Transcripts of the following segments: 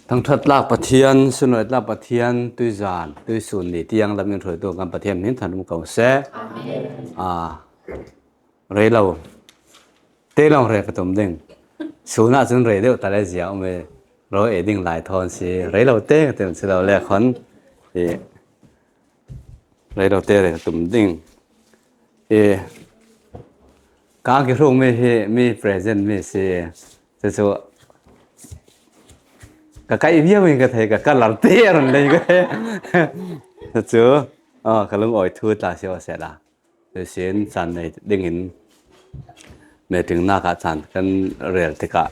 Thangṭhat tlak Pathian, sunlawi tlak Pathian, tuizan, tuisun ni tiang lam in hruaitu kan Pathian min than um ko seh. Amen. Rei lo. Te lawng re ka tum ding. Sun ah cun rei deuh ta le zia um i ro e ding lai thawn si. Rei lo te ka tum si lo le khon. I rei lo te re ka tum ding. I ka ki hrung mi hi mi present mi si. Cucu ka kai viau in ka thei ka kalar te ron lei ka cucu ka lung oi thu tla si o se la. Cusin caan nei dingin meeting-nak ah caan kan rel tikah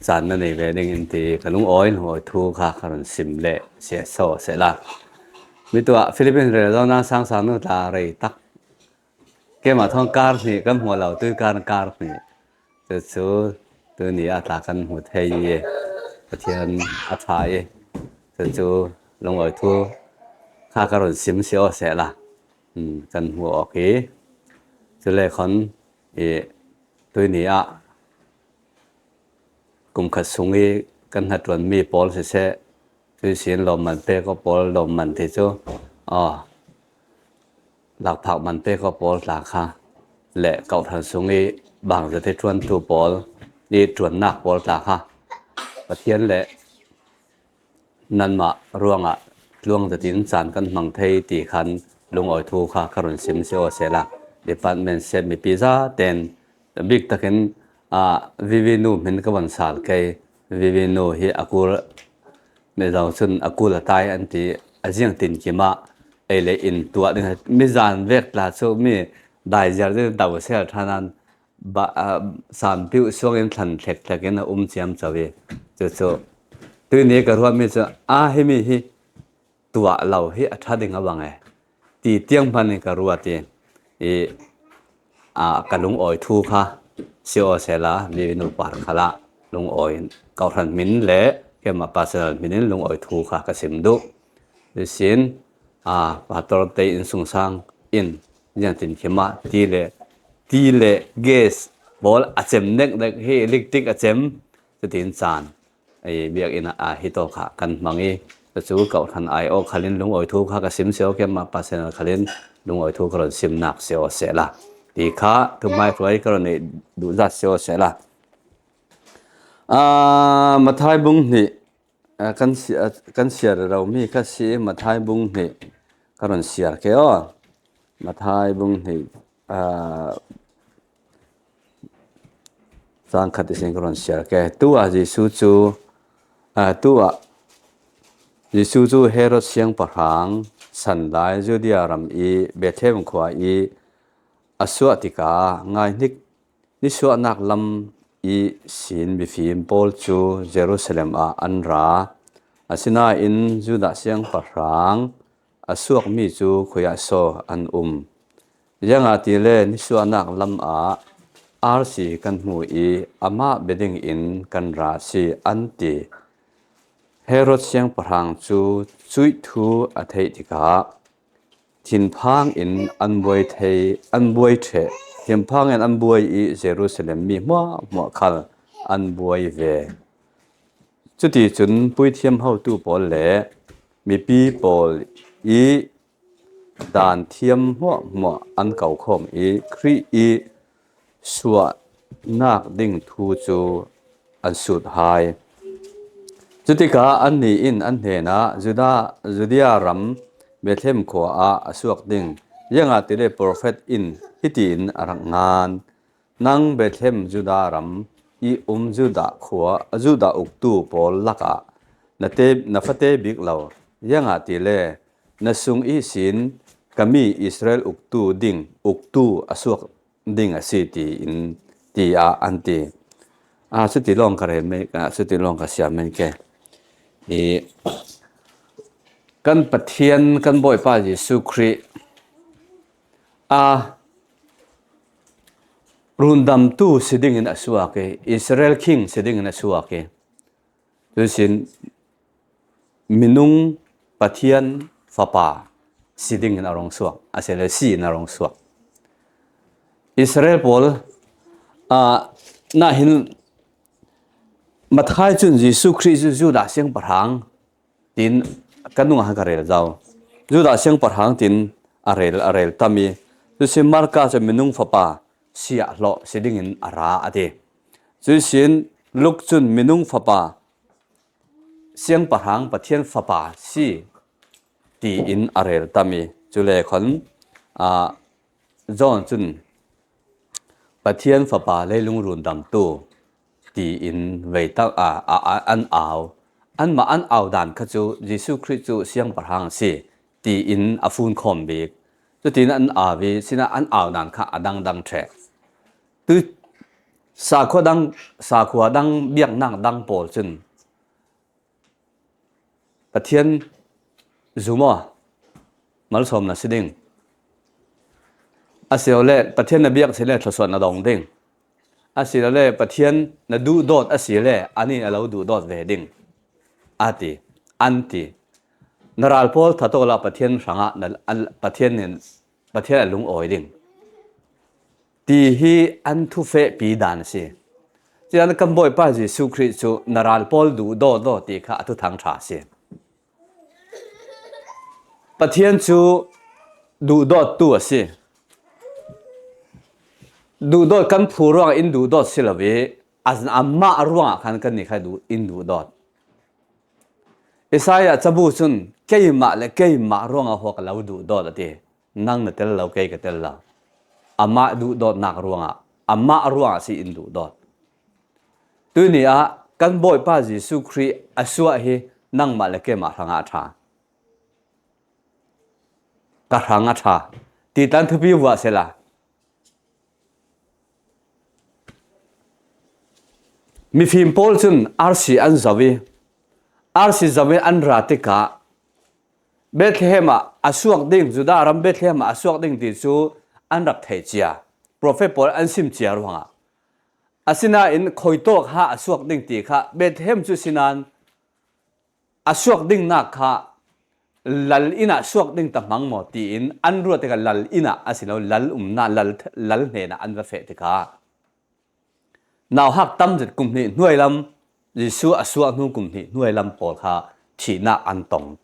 caan na nei ve dingin ti ka lungawi lungawi thu kha ka run sim le sia so sehla. Mi tuah Philippines rel zo na sang sang nu tla rei tak. Keimah thong kar hnih kan hmu lo tu kar kar hnih. Cucu tuni ah tla kan hmu thei i Pathian a ṭha i cucu lungawi thu kha ka run sim si aw sehla. Kan hmuh awk hi cule khon i tuni ah kumkhat sung i kan hnatṭuanmi pawl siseh cuisin lawmman pek awk pawl lawmman ti cu lakphak man pek awk pawl tla kha le kohhran sung i bangzate ṭuantu pawl i ṭuannak pawl tla kha Pathian le Nanmah ruangah tluangzat in caan kan hmang thei ti khan lungawi thu kha ka run sim si aw sehla. Department set mipi zaten bik takin Vivi nu min ka von sal kei. Vivi nu hi a kul mizo cun a kul a tai an ti a ziang tin kim ah ei le inn tuah ding mizan vek tla cu mi daiziar ding do sel thanan Sampiuh suang in thlan hlekhlek in a um ciamco i cucu tuni ka ruahmi cu aa himi hi tuah lo hi a ṭha ding a bang ee ti tiang hmanh in ka ruat i ka lungawi thu kha si aw sehla mi nupa khal ah lungawi kohhran min le keimah pasal min in lungawi thu kha ka sim duh. Cusin pastor te inn sungsang in Ziangtin khi mah ti le gas pawl a cem neknek hi electric a cem cutin caan biakinn ah hi to kha kan hmang i cucu kohhran aiawh khal in lungawi thu kha ka sim sio ke mah pasal khal in lungawi thu ka ron simnak sio sehla ti kha thuhmai hruai ka ron duh zat sio sehla. Mathai bung nih kan siar romi kha si Mathai bung hnih ka run siar ke aw. Mathai bung hnih cang khat isin ka run siar ke. Tu ah Jesuh cu tu ah Jesuh cu Herod siangpahrang san lai Judea ram i Bethlehem khua i a suah tikah ngaihnik Nisuahnak lam i sin mifim pawl cu Jerusalem ah an ra. Asinain Judah siangpahrang a suakmi cu khuiahsaw an um. Ziangahtile nisuahnak lam ah arsi kan hmu i amah biading in kan ra si an ti. Herod siangpahrang cu cuih thu a theih tikah Thinphang in an buai thei, an buai ṭheh. Thinphang in an buai i Jerusalem mi hmuahhmuah khal an buai ve. Cuti cun puithiam hotu pawl le mipi pawl i daan thiam hmuahhmuah an ko khawm i Khrih i suahnak ding thu cu an sut hai. Cutikah annih in an hnenah Judea ram Bethlehem khua ah a suak ding iangah profet in hitin a rak ngan. Nang Bethlehem Judah ram i um Judah khua Judah uktu pawl lakah na te na fate bik lo iangah ti le na sung i sin kami Israel uktu ding uktu a suak ding a si tiin tiah an ti. Ah cuti lawng ka rel men cuti lawng ka siam men ke. I kan Pathian kan Bawipa Jesuh Khrih a rundamtu si ding in a suak i Israel King si ding in a suak i Cusin minung Pathian fapa si ding in a rong suak asile si in a rong suak. Israel pawl na hin Matthai cun Jesuh Khrih cu Judah siangpahrang tin ka nung ah ka rel zau. Judah siangpahrang tin a rel a rel tam i cusin Marka cu minung fapa siahhlawh si dingin a ra a ti. Cusin Luke cun minung fapa siangpahrang Pathian fapa si tiin a rel tam i cule khon John cun Pathian fapa leilung rundamtu tiin vei tak ah an au. Anmah an au dan kha cu Jesuh Khrih cu siangpahrang a si tiin a fun khawm bik. Cutin an au i sinah an au dan kha a dangdang ṭheh. Tu sakhua dang sakhua dang biaknak dang pawl cun Pathian zum aw malsawm na si ding. Asilole Pathian na biak si le thluachuah na dong ding. Asilole Pathian na duhdawt a si le anih a lo duhdawt ve ding. A ti. An ti. Na ral pawl thatawl ah Pathian hrangah na, Pathian nih Pathian a lung awi ding. Ti hi an thufehpi dan a si. Cian kan Bawipa Jesuh Khrih cu na ral pawl duh daw daw ti kha a thuthang ṭha a si. Pathian cu duhdawttu a si. Duhdawt kan phu ruangah in duhdawt si lo i amah ruangah khan kan nih kha in duhdawt. Isaiah cabu cun keimah le keimah ruangah hua ka lo duhdawt a ti. Nang na tel lo kei ka tel lo. Amah duhdawtnak ruangah amah ruangah si in duhdawt. Tuni ah kan Bawipa Jesuh Khrih a suah hi nangmah le keimah hrangah a ṭha. Ka hrang a ṭha. Titan thupi vuah sela. Mifim pawl cun arsi an zoh i arsi zoh i an ra tikah Bethlehem ah a suak ding Judah ram Bethlehem ah a suak ding ti cu an rak theih cia. Profet pawl an sim cia ruangah Asinain khoi tawk ha a suak ding ti kha Bethlehem cu sinan a suak ding nak kha lal inn ah suak ding ta hmang maw tiin an ruah tikah lal inn ah a si lo lal umnak lal lal hnen ah an va feh tikah nau hak tam zet kum hnih hnuai lam Jesuh a suah hnu kum hnih hnuai lam pawl kha thihnak an tong.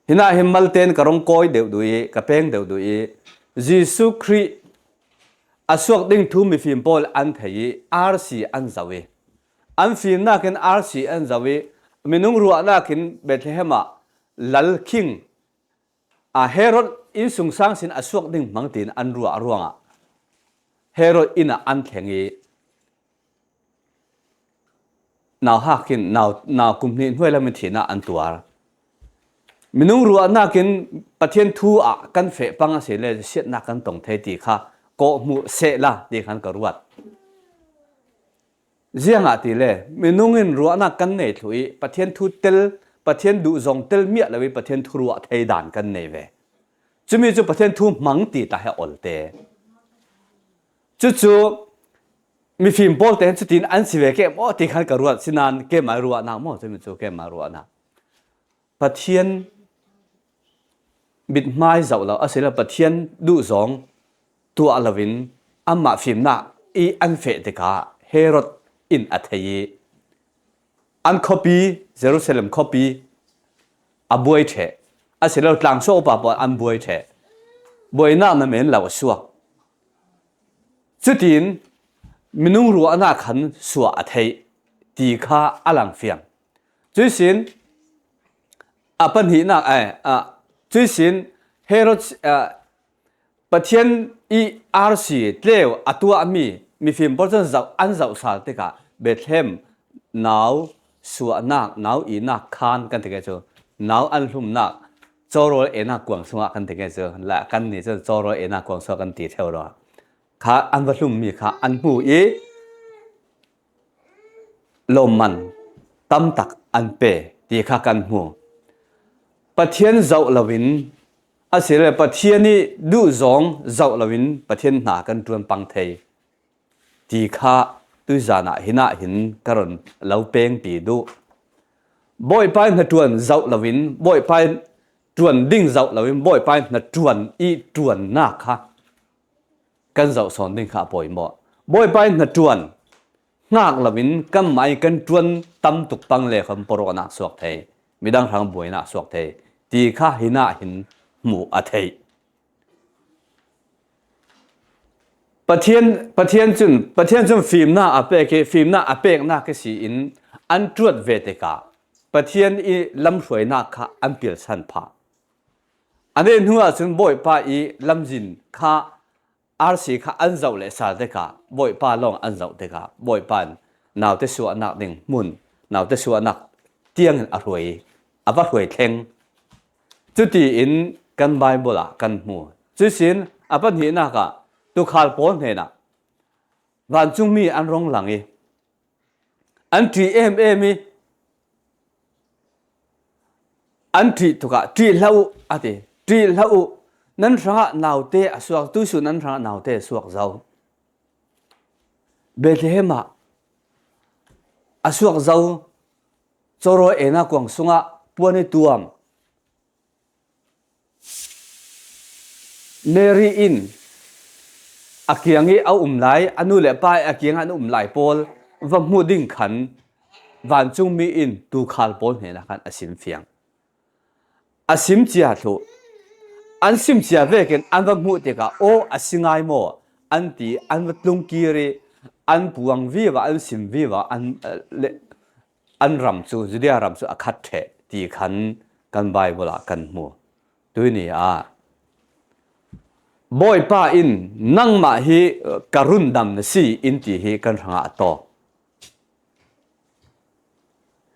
Hina hin malten ka rong kawi deuh du i ka peng deuh du i Jesuh Khrih A suak ding thu mifim pawl an thei i arsi an zoh i an fimnak in arsi an zoh i minung ruahnak in Bethlehem ah lal king a Herod innsung sang sin a suak ding hmang tiin an ruah ruangah Herod inn ah an thleng i Nau hak in nau, nau kum hnih hnuai lam in thihnak an tuar. Minung ruahnak in Pathian thu ah kan feh pang a si le siatnak kan tong thei ti kha kawh hmuh seh la ti khan ka ruat. Ziang ah ti le minung in ruahnak kan nei thlu i Pathian thu tel Pathian duh zong tel miah lo i Pathian thu ruah thei dan kan nei ve. Cumi cu Pathian thu hmang ti ta he ol te. Cucu mifim pawl te cutin an si ve ke maw ti khan ka ruat sinan keimah ruahnak maw cumi cu keimah ruahnak Pathian mithmai zoh lo asilo Pathian duh zong tuah loin amah fimnak i an feh tikah Herod in a thei i an khuapi Jerusalem khuapi a buai ṭheh asilo tlangso upa pawl an buai ṭheh buainak na men lo a suak Cutin minung ruahnak khan suah a theih ti kha a lang fiang. Cuisin a pahnihnak eh, cuisin Herod Pathian i arsi tleu a tuahmi mifim pawl cun zoh an zoh sal tikah Bethlehem nau suahnak nau ihnak khaan kan ti cu nau an hlumnak cawrawl enak kuang chungah kan ti cu la kan nih cun cawrawl enak kuang chungah kan ti theo rua kha an va hlummi kha an hmu i lawmman tam tak an pe ti kha kan hmu Pathian zoh loin asile Pathian i duh zong zoh loin Pathian hna kan ṭuan pang thei ti kha tuzan ah hin ah hin ka ron lo peng pi duh. Bawipa hnaṭuan zoh loin Bawipa ṭuan ding zoh loin Bawipa hnaṭuan i ṭuannak kha kan zoh sawn ding kha a pawimawh. Bawipa hnaṭuan Hngak loin kan mai kan ṭuan tam tuk pang le kan poroknak suak thei, midang hrang buainak suak thei ti kha hinah hin hmuh a theih. Pathian cun fimnak a pek i fimnak a peknak i si in an ṭuat ve tikah Pathian i lamhruainak kha an pialsan phah. A neh hnu ahcun Bawipa i lamzin kha arsi kha an zoh le sal tikah Bawipa lawng an zoh tikah Bawipa in naute suahnak ding hmun naute suahnak tiangin a hruai i a va hruai thleng. Cuti in kan Bible ah kan hmu. Cusin a pahnihnak ah tuukhal pawl hnenah vancungmi an rong lang i an ṭih emem i an ṭih tukah ṭih hlah u a ti. Ṭih hlah u nan hrangah naute a suak tuisun nan hrangah naute a suak zau. Bethlehem ah a suak zau cawrawi ena kuang sungah puan i tuam Mary in a kiang i a um lai, a nu le pa i a kiang an um lai pawl va hmuh ding khan vancungmi in tuukhal pawl hnenah khan a sim fiang. A sim cia thlu. An sim cia vekin an va hmuh tikah aw a si ngai maw an ti an va tlung kir i an puang viva an sim viva an le an ram cu Judea ram cu a khat ṭheh ti khan kan Bible ah kan hmu. Tuni ah Bawipa in nangmah hi ka rundam na si in ti hi kan hrangah a tawk.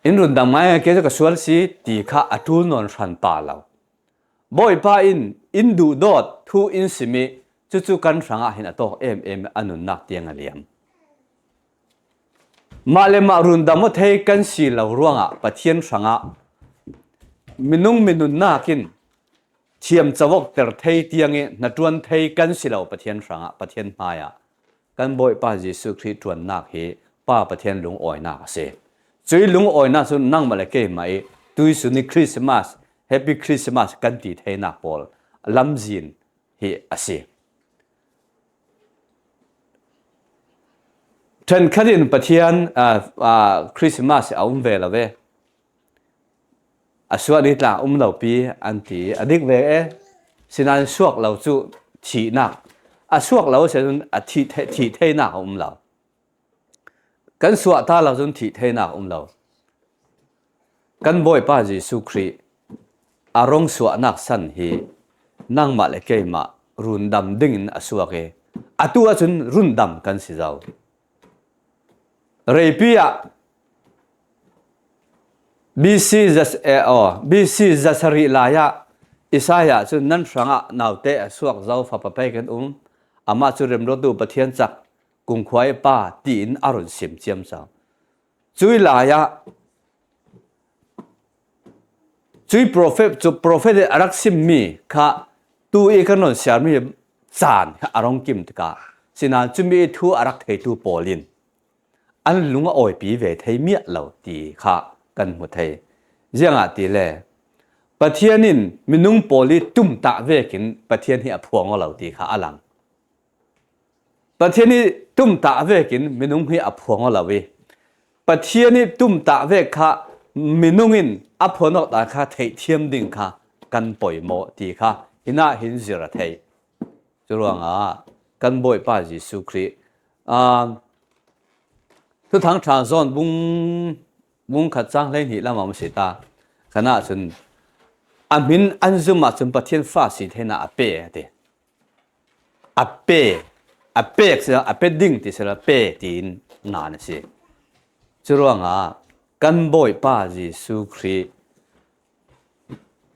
In rundam ngai ke ka sual si ti kha a ṭul nawn hran pa lo. Bawipa in in duh dawt thu in simi cucu kan hrangah hin a tawk em em a nunnak tiang a liam. Mah le mah rundam a thei kan si lo ruangah Pathian hrangah minung minunnak in thiam cawok ter thei tiang i hnaṭuan thei kan si lo Pathian hrangah Pathian hmaiah kan Bawipa Jesuh Khrih ṭuannak hi Pa Pathian lungawinak a si. Cui lungawinak cu nangmah le keimah i tuisun i Christmas Happy Christmas kan ti theinak pawl lamzin hi a si. Ṭhenkhat in Pathian Christmas a um ve lo ve. A suah ni tla um lo pi an ti. A dik ve e. Sinain suak lo cu thihnak. A suak lo si cun a thi thi theinak a um lo. Kan suah ta lo cun thih theinak um lo. Kan Bawipa Jesuh Khrih a rong suahnak san hi nangmah le keimah rundam dingin a suak i atu ahcun rundam kan si zau. Reipi ah BC BC zasarih lai ah Isaiah cu nan hrangah naute a suak zau fapa pei kan um amah cu remruatu Pathian cak kungkhua i pa tiin a run sim ciam cang. Cui lai ah cui profet cu profet a rak simmi kha tu i kan ron siarmi caan kha a rong kim tikah sinain cumi i thu a rak theitu pawl in an lung a awipi ve thei miah lo ti kha kan hmu thei. Ziangah ti le Pathian in minung pawl i tumtah vekin Pathian hi a phuang lo ti kha a lang. Pathian i tumtah vekin minung hi a phuang lo i Pathian i tumtah vek kha minung in a phuan awk dan kha theihthiam ding kha kan poimawh ti kha hinah hin zir a thei. Cu ruangah kan Bawipa Jesuh Khrih Thuthang ṭha zawn bung bung khat cang 12 lam am si ta kana cun a min an zum ahcun Pathian fa si thena a pe a ti. A pe a pek si a pe ding ti si lo pe tiin ngan a si. Cu ruangah kan Bawipa Jesuh Khrih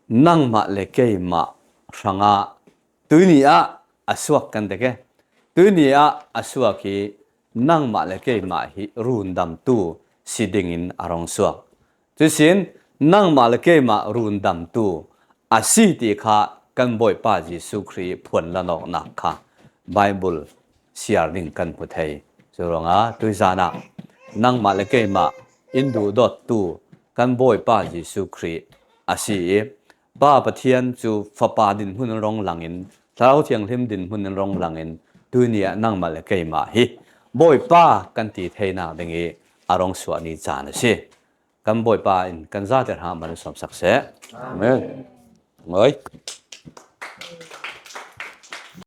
nangmah le keimah hrangah tuni ah a suak kan dek e. Tuni ah a suak i nangmah le keimah hi rundamtu si dingin a rong suak. Cusin nangmah le keimah rundamtu a si ti kha kan Bawipa Jesuh Khrih phuan lanawknak kha Bible siar ding kan hmu thei. Cu ruangah tuizan ah nangmah le keimah in duhdawttu kan Bawipa Jesuh Khrih a si i Pa Pathian cu Fapa dinhmun in rong lang in Thlarau Thianghlim dinhmun in rong lang in tuni ah nangmah le keimah hi Bawipa kan ti theinak ding i a rong suah ni caan a si. Kan Bawipa in kan zate hram man som sak seh. Amen. Ngoi.